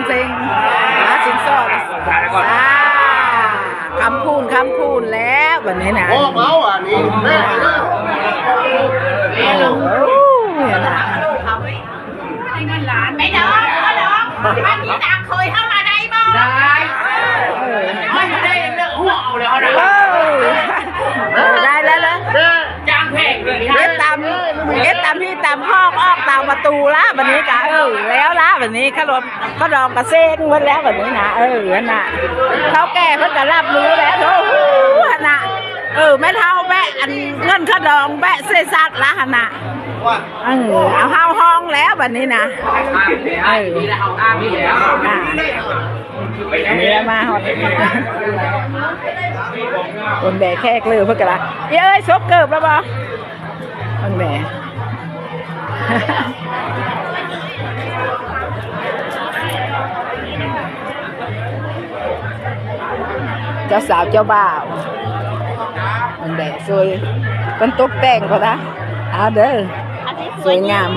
ເຊັງ ມາສິນສອດ ອ່າ ຄຳຄູນ ຄຳຄູນແລ້ວບັດນີ້ນະ. ໂອ້ ເອົາອັນນີ້ແມ່ນເດີ ໂອ້ ເຫັນນະ. ໄປເດີ ເດີ ບັດນີ້ຕາມເຄີຍເຮົາລະໄດ້ບໍ່? ໄດ້ ເອີ ມັນໄດ້ເລີກຫົວເອົາແລ້ວນະ ເອີ ໄດ້ແລ້ວ ເອີ ຈ້າງແພງເລີຍ ເຮັດຕາມ ເຮັດຕາມທີ່ຕາມຄອກ ອອກຕາມປະຕູລະ ບັດນີ້ກະ ເອີ ແລ້ວລະ ບັດນີ້ຂະໜົມ ຂະດອງກະເຊັງໝົດແລ້ວບັດນີ້ນະ. ເອີ ຫັ້ນນະ ເຖົ້າແກ່ເພິ່ນກະຮັບຮູ້ແລ້ວ ໂອ້ໂຫ ຫັ້ນນະ. ເອີ ແມ່ເຖົ້າແບະ ອັນ ເງິນຂະດອງແບະເສຍສັດລະຫັ້ນນະ. ເອີ ເອົາເຮົາຮ້ອງແລ້ວບັດນີ້ນະ. ເອີ ອ່າ ອັນນີ້ລະມາຮອດ ຄົນແບະແຂກເລີຍ ເພິ່ນກະລະ ເອີຍ ສົກເກີບລະບໍ່? ເບິ່ງແດ່ ເຈົ້າສາວເຈົ້າບ່າວ ເບິ່ງແດ່ ສວຍ ເພິ່ນຕົກແຕ່ງພຸ້ນນະ. ເອົາເດີ ສວຍງາມ.